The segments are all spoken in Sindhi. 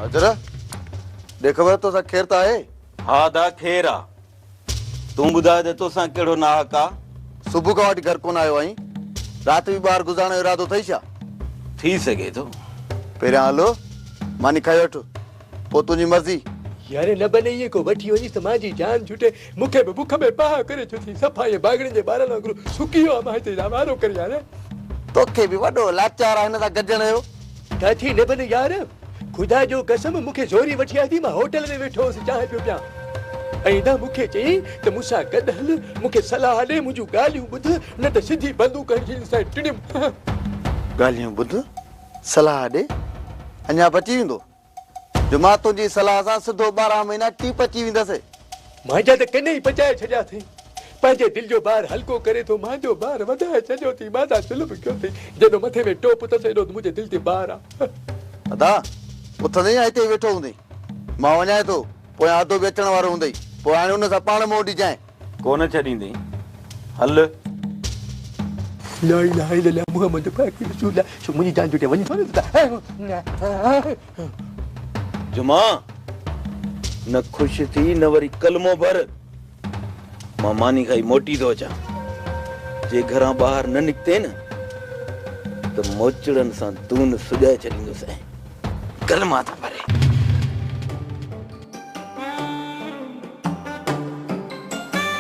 اجر، ڏي خبر توسان خير ته آهي؟ ها ادا خير آ. تون ٻڌاء ته توسان ڪهڙو ناحق آ؟ صبح کان وٺي گهر ڪونه آيو آهين. رات به ٻاهر گذارڻ جو ارادو اٿئي ڇا؟ ٿي سگهي ٿو. پهريان هل، ماني کائي وٺ، پوء تنهنجي مرضي. يار نه بني ائين ڪو وٺي وڃيس ته مانجي جان ڇٽي. مون کي به بک ۾ پاهه ڪري ڇڏيو اٿئي. صفا ائين باگڙين جي ٻارن وانگر سڪي ويو آهيان مان هتي وارو ڪري يار. توکي به وڏو لاچار آ هن سان گڏجڻ جو. ڇا ٿي نه بني يار. خدا جو قسم مون کي زوري وٺي آئي ٿي. مان هوٽل ۾ ويٺو هوس چانهه پيو پيان ۽ ادا مون کي چيائين ته مون سان گڏ هل، مون کي صلاح ڏي، منهنجون ڳالهيون ٻڌ نه ته سڌي بندوق هڻي ڇڏينديسانء ٽڙيم. ڳالهيون ٻڌ، صلاح ڏي، اڃا بچي ويندو. جو مان تنهنجي صلاح سان سڌو 12 مهينا ٽيپ اچي ويندس. مانجا ته ڪن ئي پچائي ڇڏيا اٿئي. پنهنجي دل جو بار هلڪو ڪري ٿو، مانجو بار وڌائي ڇڏيو اٿئي. مان سان ظلم ڪيو اٿئي. جيڏو مٿي ۾ ٽوپ اٿس، ايڏو منهنجي دل تي بار آ. ادا، اٿندين يا هتي ئي ويٺو هوندين؟ مان وڃانء ٿو، پويان ادو به اچڻ وارو هوندئي، پوء هاڻي ان سان پاڻ منهن ڏجانء. ڪونه ڇڏيندين، هل. لا اله الا الله محمد پاڪ رسول الله شو منهنجي جان ڇٽي وڃي ٿو نه. جمعا، نه خوش ٿي نه وري ڪلمو ڀر. مان ماني کائي موٽي ٿو اچان. جي گهران ٻاهر نه نڪتين ته موچڙن سان دون سڄائي ڇڏيندوسانء. ڪلما ٿا ڀري.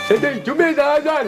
سڄي جمعي جا آزار.